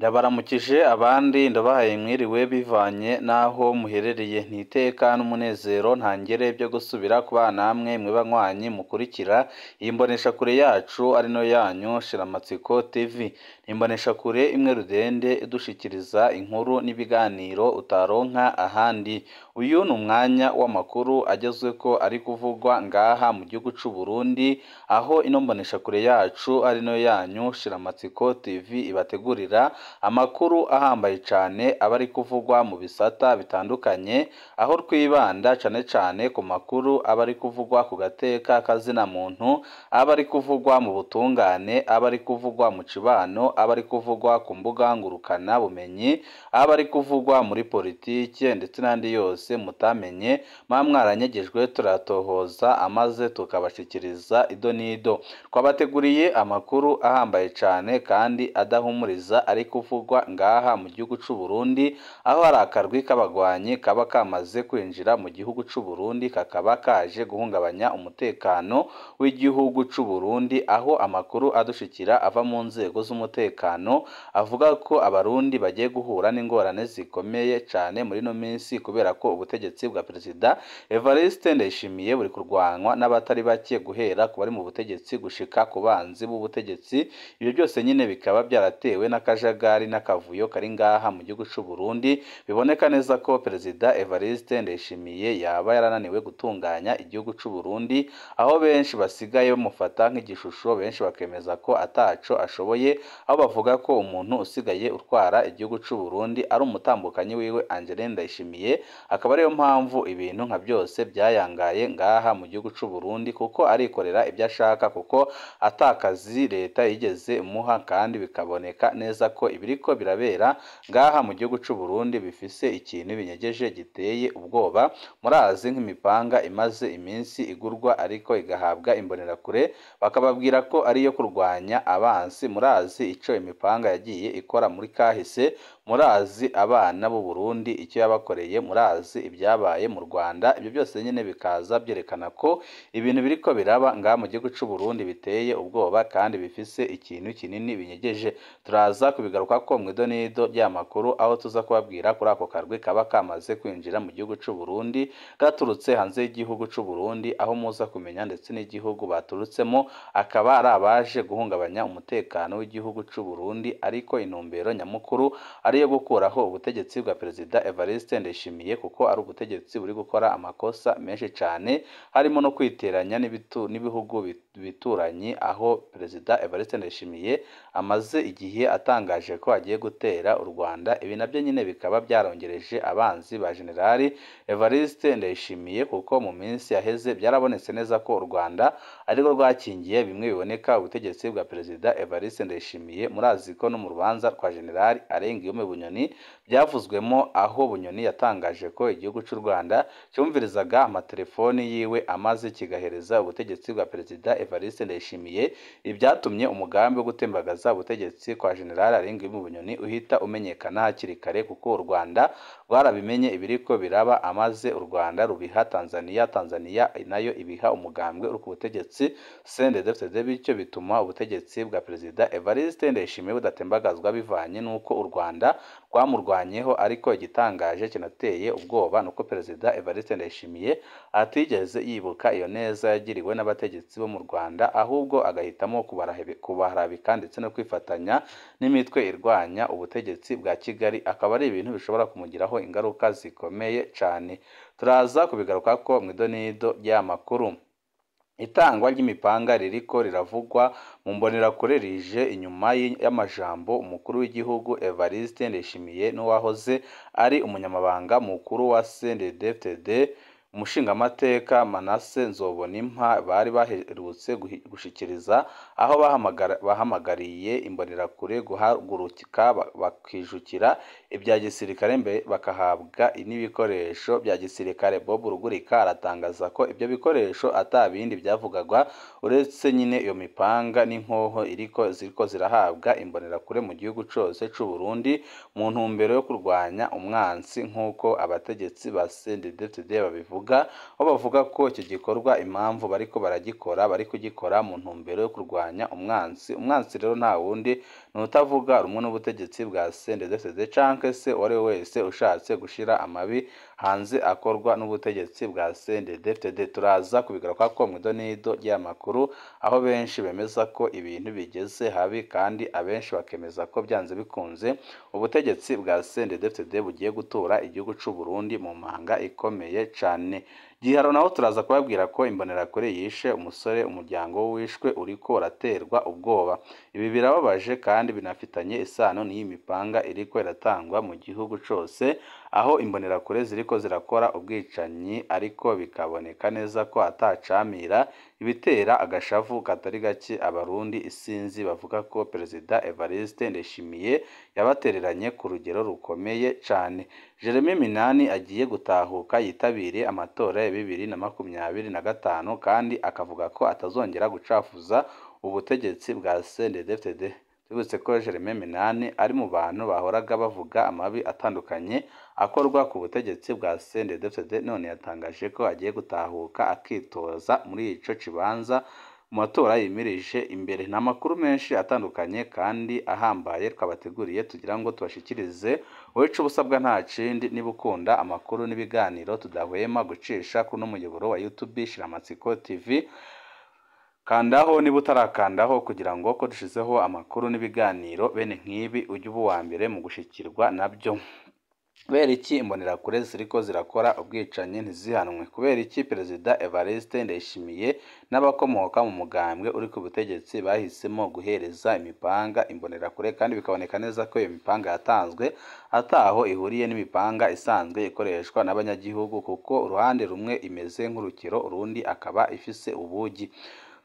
Ndabaramukije abandi ndabahaye mwiriwe bivanye n'aho muherereye, nti iteka n'umunezero ntangere byo gusubira kubana namwe mwe banywanyi mukurikira iyi mboneshakure yacu ari no yanyu Shiramatsiko TV. Ni imboneshakure imwe rudende idushikiriza inkuru n'ibiganiro utaronka ahandi. Uyu ni umwanya w'amakuru agezweko ari kuvugwa ngaha mu gihugu c'u Burundi, aho ino mboneshakure yacu ari no yanyu Shiramatsiko TV ibategurira amakuru ahambaye cane aba ari kuvugwa mu bisata bitandukanye, aho twibanda cane cane ku makuru aba ari kuvugwa ku gateka kazina muntu, aba ari kuvugwa mu butungane, aba ari kuvugwa mu cibano, aba ari kuvugwa ku mbuga ngurukana bumenyi, aba ari kuvugwa muri politike ndetse n'andi yose mutamenye muba mwaranyegejwe, turatohoza amaze tukabashikiriza ido n'ido. Twabateguriye amakuru ahambaye cane kandi adahumuriza ari kuvugwa ngaha mu gihugu c'u Burundi, aho hari akarwi k'abagwanyi kaba kamaze kwinjira mu gihugu c'u Burundi, kakaba kaje guhungabanya umutekano w'igihugu c'u Burundi, aho amakuru adushikira ava mu nzego z'umutekano avuga ko abarundi bagiye guhura n'ingorane zikomeye cane muri ino minsi, kubera ko ubutegetsi bwa Perezida Evariste Ndayishimiye buri kurwanwa n'abatari bake, guhera ku bari mu butegetsi gushika ku banzi b'ubutegetsi. Ibyo byose nyine bikaba byaratewe n'akajagari n'akavuyo kari ngaha mu gihugu c'u Burundi. Biboneka neza ko Perezida Evariste Ndayishimiye yaba yarananiwe gutunganya igihugu c'u Burundi, aho benshi basigaye bamufata nk'igishusho, benshi bakemeza ko ataco ashoboye, aho bavuga ko umuntu usigaye utwara igihugu c'u Burundi ari umutambukanyi wiwe Angeline Ndayishimiye, akaba ariyo mpamvu ibintu nka byose byayangaye ngaha mu gihugu c'u Burundi, kuko arikorera ibyo ashaka, kuko atakazi leta yigeze imuha, kandi bikaboneka neza ko ibiriko birabera ngaha mu gihugu c'u Burundi bifise ikintu binyegeje giteye ubwoba. Murazi nk'imipanga imaze iminsi igurwa ariko igahabwa imbonerakure, bakababwira ko ariyo kurwanya abansi. Murazi ico imipanga yagiye ikora muri kahise, murazi abana b'u Burundi icyo yabakoreye, murazi ibyabaye mu Rwanda. Ibyo byose nyine bikaza byerekana ko ibintu biriko biraba ngaha mu gihugu c'u Burundi biteye ubwoba kandi bifise ikintu kinini binyegeje. Turaza kubigaruka ko mw'ido n'ido ry'amakuru, aho tuza kubabwira kuri ako karwi kaba kamaze kwinjira mu gihugu c'u Burundi gaturutse hanze y'igihugu c'u Burundi, aho muza kumenya ndetse n'igihugu baturutsemo, akaba ari abaje guhungabanya umutekano w'igihugu c'u Burundi, ariko intumbero nyamukuru ari iyo gukuraho ubutegetsi bwa Perezida Evariste Ndayishimiye, kuko ari ubutegetsi buri gukora amakosa menshi cane, harimo no kwiteranya n'ibihugu bituranyi, aho Perezida Evariste Ndayishimiye amaze igihe atangaje ko agiye gutera u Rwanda. Ibi nabyo nyine bikaba byarongereje abanzi ba Generali Evariste Ndayishimiye, kuko mu minsi yaheze byarabonetse neza ko u Rwanda arirwo rwakingiye bimwe biboneka ubutegetsi bwa Perezida Evariste Ndayishimiye. Murazi ko no mu rubanza rwa Generali Arenguiyome Bunyoni byavuzwemo, aho Bunyoni yatangaje ko igihugu c'u Rwanda cyumvirizaga amatelefoni yiwe amaze kigahereza ubutegetsi bwa Perezida Evariste Ndayishimiye, ibyatumye umugambi wo gutembagaza ubutegetsi kwa Generali Arenguiyome Bunyoni uhita umenyekana hakiri kare, kuko u Rwanda rwarabimenye ibiriko biraba, amaze u Rwanda rubiha Tanzania, Tanzania nayo ibiha umugambwe uri ku butegetsi CNDD-FDD, bityo bituma ubutegetsi bwa Perezida Evariste Ndayishimiye budatembagazwa bivanye n'uko u Rwanda rwamurwanyeho. Ariko igitangaje kinateye ubwoba nuko Perezida Evariste Ndayishimiye atigeze yibuka iyo neza yagiriwe n'abategetsi bo mu Rwanda, ahubwo agahitamo kubaharabika ndetse no kwifatanya n'imitwe irwanya ubutegetsi bwa Kigali, akaba ari ibintu bishobora kumugiraho ingaruka zikomeye cane. Turaza kubigaruka ko mw'ido n'ido ry'amakuru. Itangwa ry'imipanga ririko riravugwa mu mbonerakure rije inyuma y'amajambo umukuru w'igihugu Evariste Ndayishimiye n'uwahoze ari umunyamabanga mukuru wa CNDD-FDD umushingamateka Manase Nzobonimpa bari baherutse gushikiriza, aho bahamagariye imbonerakure guhaguruka bakijukira ibya gisirikare mbere bakahabwa n'ibikoresho bya gisirikare. Bob Rugurika aratangaza ko ibyo bikoresho ata bindi byavugagwa uretse nyine iyo mipanga n'inkoho ziriko zirahabwa imbonerakure mu gihugu cose c'u Burundi mu ntumbero yo kurwanya umwansi, nk'uko abategetsi ba CNDD-FDD babivuga. babivuga, aho bavuga ko iki gikorwa impamvu bariko baragikora bari kugikora mu ntumbero yo kurwanya umwansi. Umwansi rero nta wundi ni utavuga rumwe n'ubutegetsi bwa CNDD-FDD canke se uwari we wese ushatse gushira amabi hanze akorwa n'ubutegetsi bwa CNDD-FDD. Turaza kubigarukako mw'idonido ry'amakuru, aho benshi bemeza ko ibintu bigeze habi kandi abenshi bakemeza ko byanze bikunze ubutegetsi bwa CNDD-FDD bugiye gutura igihugu c'u Burundi mu manga ikomeye cane. Giharo naho turaza kubabwira ko imbonerakure yishe umusore, umuryango wishwe uriko uraterwa ubwoba. Ibi birababaje kandi binafitanye isano n'iyi mipanga iriko iratangwa mu gihugu cose, aho imbonerakure ziriko zirakora ubwicanyi ariko bikaboneka neza ko atacamira, ibitera agashavu katari gake abarundi isinzi bavuga ko Perezida Evariste Ndayishimiye yabatereranye ku rugero rukomeye cane. Jeremy Minani agiye gutahuka yitabire amatora ya 2025 kandi akavuga ko atazongera gucafuza ubutegetsi bwa CNDD-FDD. Tubibutse ko Jeremy Minani ari mu bantu bahoraga bavuga amabi atandukanye akorwa ku butegetsi bwa CNDD-FDD, none yatangaje ko agiye gutahuka akitoza muri ico kibanza mu matora yimirije imbere. Ni amakuru menshi atandukanye kandi ahambaye twabateguriye tugira ngo tubashikirize. Wowe ico ubusabwa nta kindi, niba ukunda amakuru n'ibiganiro tudahwema gucisha kuri uno muyoboro wa YouTube Shiramatsiko TV, kandaho niba utarakandaho kugira ngo ko dushizeho amakuru n'ibiganiro bene nk'ibi ujye uba uwa mbere mu gushikirwa nabyo. Kubera iki imbonerakure ziriko zirakora ubwicanyi ntizihanwe? Kubera iki Perezida Evariste Ndayishimiye n'abakomoka mu mugambwe uri ku butegetsi bahisemo guhereza imipanga imbonerakure kandi bikaboneka neza ko iyo mipanga yatanzwe ataho ihuriye n'imipanga isanzwe ikoreshwa n'abanyagihugu, kuko uruhande rumwe imeze nk'urukero urundi akaba ifise ubugi.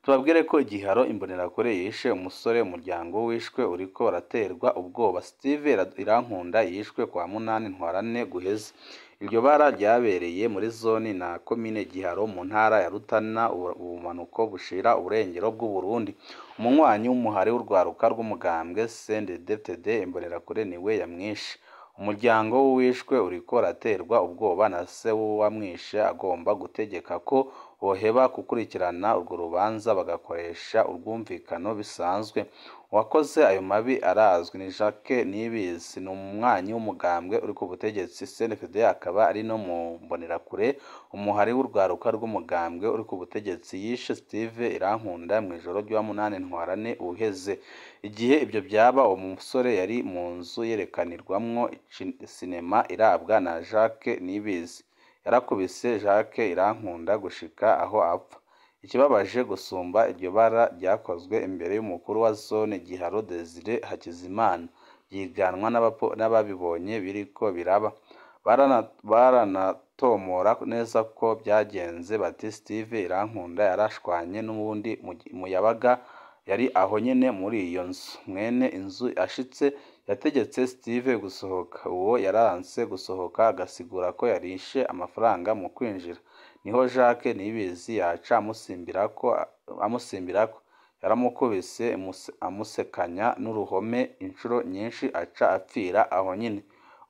Tubabwire ko Giharo imbonerakure yishe umusore, umuryango wishwe uriko uraterwa ubwoba. Steve Irankunda yishwe kwa 8 Ntwarante guheze. Iryo bara ryabereye muri zone na komine Giharo mu ntara ya Rutana, ubumanuko bushira uburengero bw'u Burundi. Umunywanyi w'umuhari w'urwaruka rw'umugambwe CNDD-FDD imbonerakure niwe yamwishe. Umuryango w'uwishwe uriko uraterwa ubwoba na se w'uwamwishe agomba gutegeka ko boheba gukurikirana urwo rubanza bagakoresha urwumvikano bisanzwe. Uwakoze ayo mabi arazwi, ni Jacques Niyibizi, ni umunywanyi w'umugambwe uri ku butegetsi CNDD-FDD, akaba ari no mu mbonerakure umuhari w'urwaruka rw'umugambwe uri ku butegetsi. Yishe Steve Irankunda mw'ijoro ry'uwa 8 Ntwarante uheze. Igihe ibyo byaba uwo musore yari mu nzu yerekanirwamwo sinema irabwa na Jacques Niyibizi. Yarakubise Jacques Irankunda gushika aho apfa. Ikibabaje gusumba, iryo bara ryakozwe imbere y'umukuru wa zone Giharo Desire Hakizimana, ryiganwa n'ababibonye biriko biraba. Baranatomora neza ko byagenze bati Steve Irankunda yarashwanye n'uwundi muyabaga yari aho nyene muri iyo nzu. Mwene inzu ashitse yategetse Steve gusohoka, uwo yaranse gusohoka agasigura ko yarishe amafaranga mu kwinjira. Niho Jacques Niyibizi yaca amusimbirako, yaramukubise amusekanya n'uruhome inshuro nyinshi aca apfira aho nyene.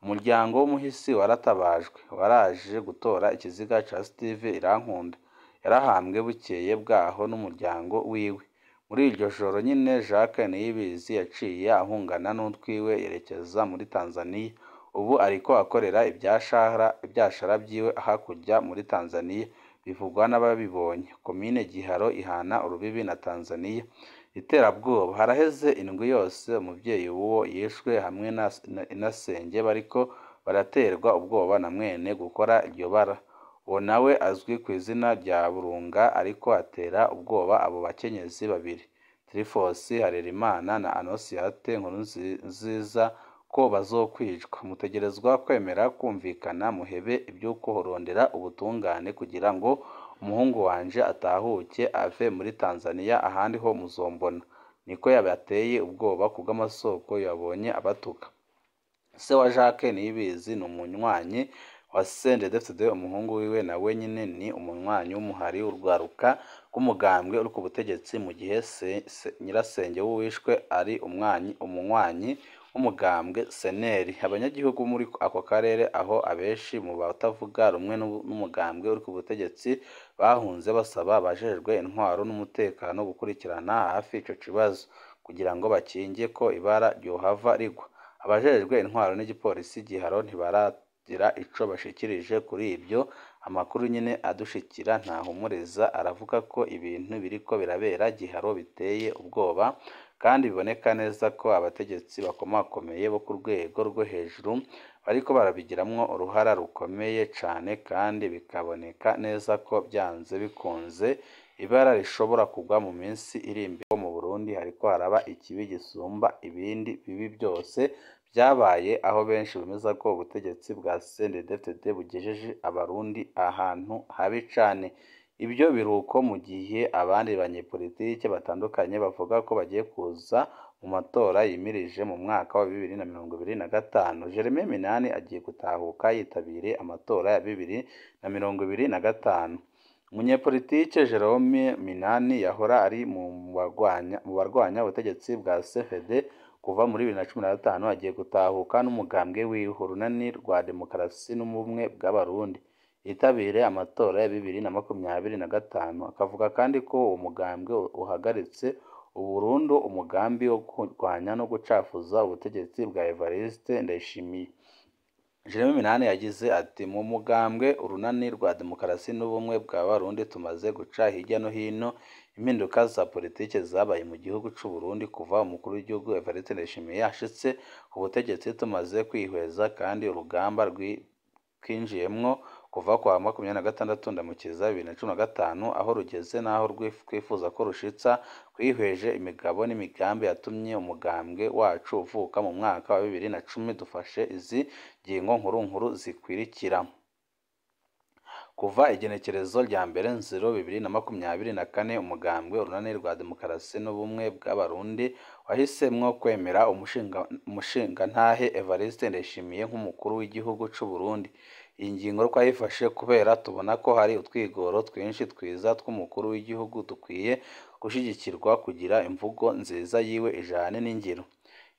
Umuryango w'umuhisi waratabajwe, waraje gutora ikiziga ca Steve Irankunda. Yarahambwe bukeye bwaho n'umuryango wiwe. Muri iryo joro nyine Jacques Niyibizi yaciye ahungana n'utwiwe yerekeza muri Tanzania. Ubu ariko akorera ibyashara vyiwe hakurya muri Tanzania, bivugwa n'ababibonye. Komine Giharo ihana urubibi na Tanzania. Iterabwoba. Haraheze indwi yose umuvyeyi w'uwo yishwe hamwe na senge bariko baraterwa ubwoba na mwene gukora iryo bara. Uwo nawe azwi ku izina rya Burunga, ariko atera ubwoba abo bakenyezi babiri, Trifosi Harerimana na Anosiate Nkurunziza, ko bazokwicwa. Mutegerezwa kwemera kumvikana muhebe ivy'ukurondera ubutungane kugira ngo umuhungu wanje atahuke ave muri Tanzania, ahandi ho muzombona. Niko yabateye ubwoba kubw'amasoko yabonye abatuka. Se wa Jacques Niyibizi ni umunywanyi wa CNDD-FDD, umuhungu wiwe nawe nyine ni umunywanyi w'umuhari w'urwaruka rw'umugambwe uri ku butegetsi, mu gihe nyirasenge w'uwishwe ari umunywanyi w'umugambwe SNL. Abanyagihugu muri ako karere aho abenshi mu batavuga rumwe n'umugambwe uri ku butegetsi bahunze basaba abajejwe intwaro n'umutekano gukurikirana hafi ico kibazo kugira ngo bakinge ko ibara ryohava rigwa. Abajejwe intwaro n'igipolisi Giharo ntibaragira ico bashikirije kuri ibyo. Amakuru nyene adushikira ntahumuriza aravuga ko ibintu biriko birabera Giharo biteye ubwoba kandi biboneka neza ko abategetsi bakomakomeye bo ku rwego rwo hejuru bariko barabigiramwo uruhara rukomeye cane kandi bikaboneka neza ko vyanze bikunze ibara rishobora kugwa mu minsi iri imbere. Mu Burundi hariko haraba ikibi gisumba ibindi bibi byose vyabaye, aho benshi bemeza ko ubutegetsi bwa CNDD-FDD bugejeje abarundi ahantu habi cane. Ibyo biruko mu gihe abandi banyepolitike batandukanye bavuga ko bagiye kuza mu matora yimirije mu mwaka wa 2025. Jeremie Minani agiye gutahuka yitabire amatora ya 2025. Umunyepolitike Jerome Minani yahora ari mu barwanya ubutegetsi bwa CFD kuva muri 2015 agiye gutahuka n'umugambwe wiwe Urunani rwa Demokarasi n'Ubumwe bw'Abarundi yitabire amatora ya 2025. Akavuga kandi ko uwo mugambwe uhagaritse burundu umugambi wo kurwanya no gucafuza ubutegetsi bwa Evariste Ndayishimiye. Jeremy Minani yagize ati: "Mu mugambwe Urunani rwa Demokarasi n'Ubumwe bw'Abarundi tumaze guca hirya no hino impinduka za politike zabaye mu gihugu c'u Burundi kuva umukuru w'igihugu Evariste Ndayishimiye ashitse ku butegetsi. Tumaze kwihweza kandi urugamba twinjiyemwo kuva kwa 26 Ndamukiza 2015 aho rugeze n'aho twifuza ko rushitsa. Twihweje imigabo n'imigambi yatumye umugambwe wacu uvuka mu mwaka wa 2010. Dufashe izi ngingo nkuru nkuru zikwirikira: Kuva igenekerezo rya 1 Nzero 2024, umugambwe Urunani rwa Demokarasi n'Ubumwe bw'Abarundi wahisemwo kwemera umushingantahe Evariste Ndayishimiye nk'umukuru w'igihugu c'u Burundi. Iyi ngingo twayifashe kubera tubona ko hari utwigoro twinshi twiza tw'umukuru w'igihugu dukwiye gushigikirwa kugira imvugo nziza yiwe ijane n'ingiro.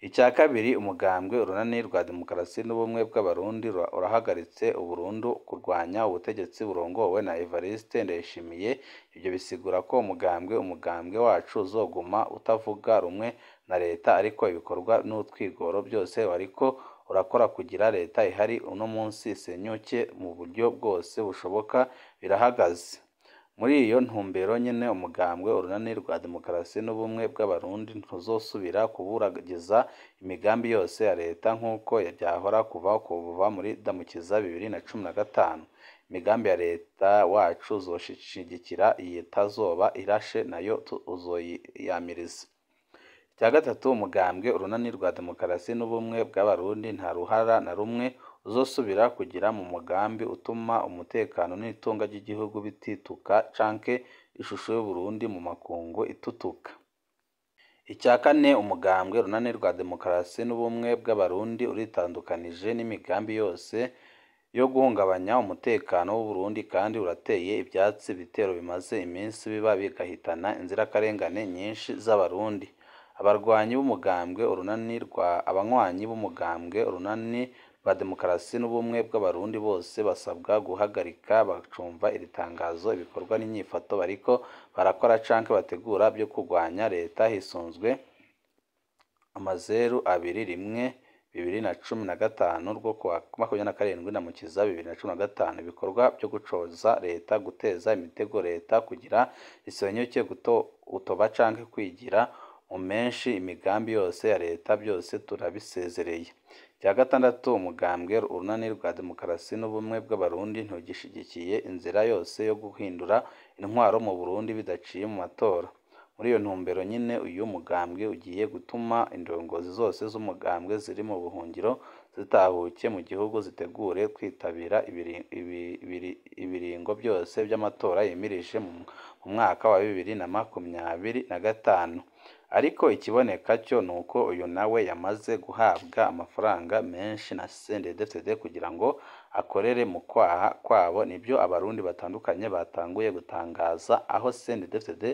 Icya kabiri, umugambwe Urunani rwa Demokarasi n'Ubumwe bw'Abarundi urahagaritse burundu kurwanya ubutegetsi burongowe na Evariste Ndayishimiye. Ibyo bisigura ko umugambwe wacu uzoguma utavuga rumwe na leta, ariko ibikorwa n'utwigoro byose wariko urakora kugira leta ihari uno munsi isenyuke mu buryo bwose bushoboka birahagaze. Muri iyo ntumbero nyene, umugambwe Urunani rwa Demokarasi n'Ubumwe bw'Abarundi ntuzosubira kuburagiza imigambi yose ya leta nk'uko vyahora kuva muri Ndamukiza 2015. Imigambi ya leta wacu uzoshigikira, iyitazoba irashe nayo uzoyiyamiriza. Icya gatatu, umugambwe Urunani rwa Demokarasi n'Ubumwe bw'Abarundi nta ruhara na rumwe uzosubira kugira mu mugambi utuma umutekano n'itunga ry'igihugu bitituka canke ishusho y'Uburundi mu makungu itutuka. Icya kane, umugambwe Urunani rwa Demokarasi n'Ubumwe bw'Abarundi uritandukanije n'imigambi yose yo guhungabanya umutekano w'Uburundi kandi urateye ivyatsi ibitero bimaze iminsi biba bigahitana inzirakarengane nyinshi z'Abarundi. Abarwanyi b'umugambwe Urunani rwa abanywanyi b'umugambwe Urunani rwa Demokarasi n'Ubumwe bw'Abarundi bose basabwa guhagarika bacumva iri tangazo ibikorwa n'inyifato bariko barakora canke bategura vyo kurwanya leta hisunzwe amazeru 2 1 2015 rwo kuwa 27 Ndamukiza 2015. Ibikorwa vyo gucoza leta, guteza imitego leta kugira isenyuke, gutoba canke kwigira mu menshi imigambi yose ya leta, byose turabisezereye. Icya gatandatu, umugambwe Urunani rwa Demokarasi n'Ubumwe bw'Abarundi ntugishigikiye inzira yose yo guhindura intwaro mu Burundi bidaciye mu matora. Muri iyo ntumbero nyine, uyu mugambwe ugiye gutuma indongozi zose z'umugambwe ziri mu buhungiro zitahuke mu gihugu zitegure kwitabira ibiringo byose by'amatora yimirije mu mwaka wa 2025. Ariko ikiboneka cyo nuko uyu nawe yamaze guhabwa amafaranga menshi na CNDD-FDD kugira ngo akorere mu kwaha kwabo. Nibyo abarundi batandukanye batanguye gutangaza, aho CNDD-FDD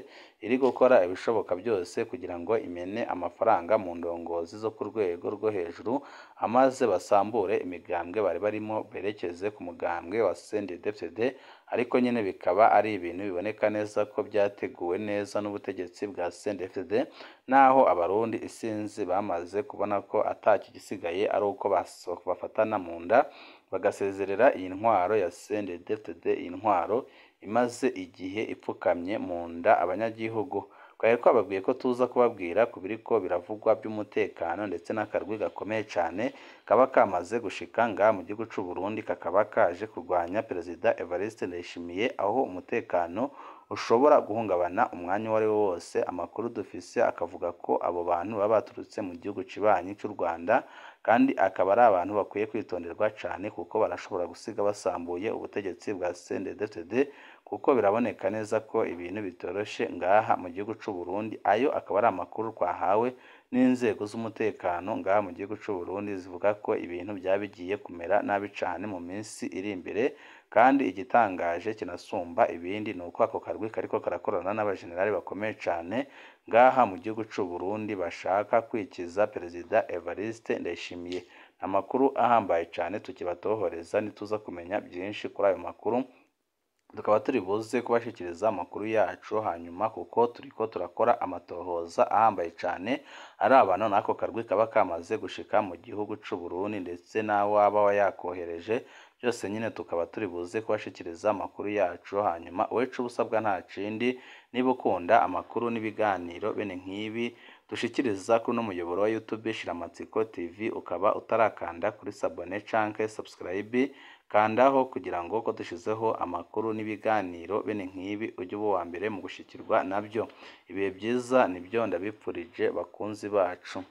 iri gukora ibishoboka byose kugira ngo imene amafaranga mu ndongozi zo ku rwego rwo hejuru, amaze basambure imigambwe bari barimo berekeze ku mugambwe wa CNDD-FDD. Ariko nyine bikaba ari ibintu biboneka neza ko byateguwe neza n'ubutegetsi bwa CNDD-FDD, naho abarundi isinzi bamaze kubona ko ataki gisigaye ari uko bafatana mu nda bagasezerera iyi ntwaro ya CNDD-FDD, iyi ntwaro imaze igihe ipfukamye mu nda abanyagihugu. Twari twababwiye ko tuza kubabwira ku biriko biravugwa by'umutekano ndetse n'akarwi gakomeye cyane kaba kamaze gushika ngaha mu gihugu c'u Burundi, kakaba kaje kurwanya Perezida Evariste Ndayishimiye, aho umutekano ushobora guhungabana umwanya uwo ari wo wose. Amakuru dufise akavuga ko abo bantu baba baturutse mu gihugu kibanyi cy'u Rwanda, kandi akaba ari abantu bakwiye kwitonderwa cyane kuko barashobora gusiga basambuye ubutegetsi bwa CNDD-FDD, kuko biraboneka neza ko ibintu bitoroshe ngaha mu gihugu c'u Burundi. Ayo akaba ari amakuru twahawe n'inzego z'umutekano ngaha mu gihugu c'u Burundi, zivuga ko ibintu byaba bigiye kumera nabi cyane mu minsi iri imbere. Kandi igitangaje kinasumba ibindi ni uko ako karwi kariko karakorana n'abajenerali bakomeye cyane ngaha mu gihugu c'u Burundi bashaka kwikiza Perezida Evariste Ndayishimiye. Amakuru ahambaye cyane tukibatohoreza, nituza kumenya byinshi kuri ayo makuru tukaba turi buze kubashikiriza amakuru yacu hanyuma, kuko turiko turakora amatohoza ahambaye cyane arabana n'ako karwi kaba kamaze gushika mu gihugu c'u Burundi, ndetse n'aho waba yakohereje byose nyine tukaba turi buze kubashikiriza amakuru yacu hanyuma. Uwecu ubusabwa nta kindi, niba ukunda amakuru n'ibiganiro bene nk'ibi dushikiriza kuri uno muyoboro wa YouTube Shiramatsiko TV, ukaba utarakanda kuri s'abonner canke subscribe, kandaho kugira ngo ko dushizeho amakuru n'ibiganiro bene nk'ibi ujye uba uwa mbere mu gushikirwa nabyo. Ibihe byiza nibyo ndabipfurije bakunzi bacu.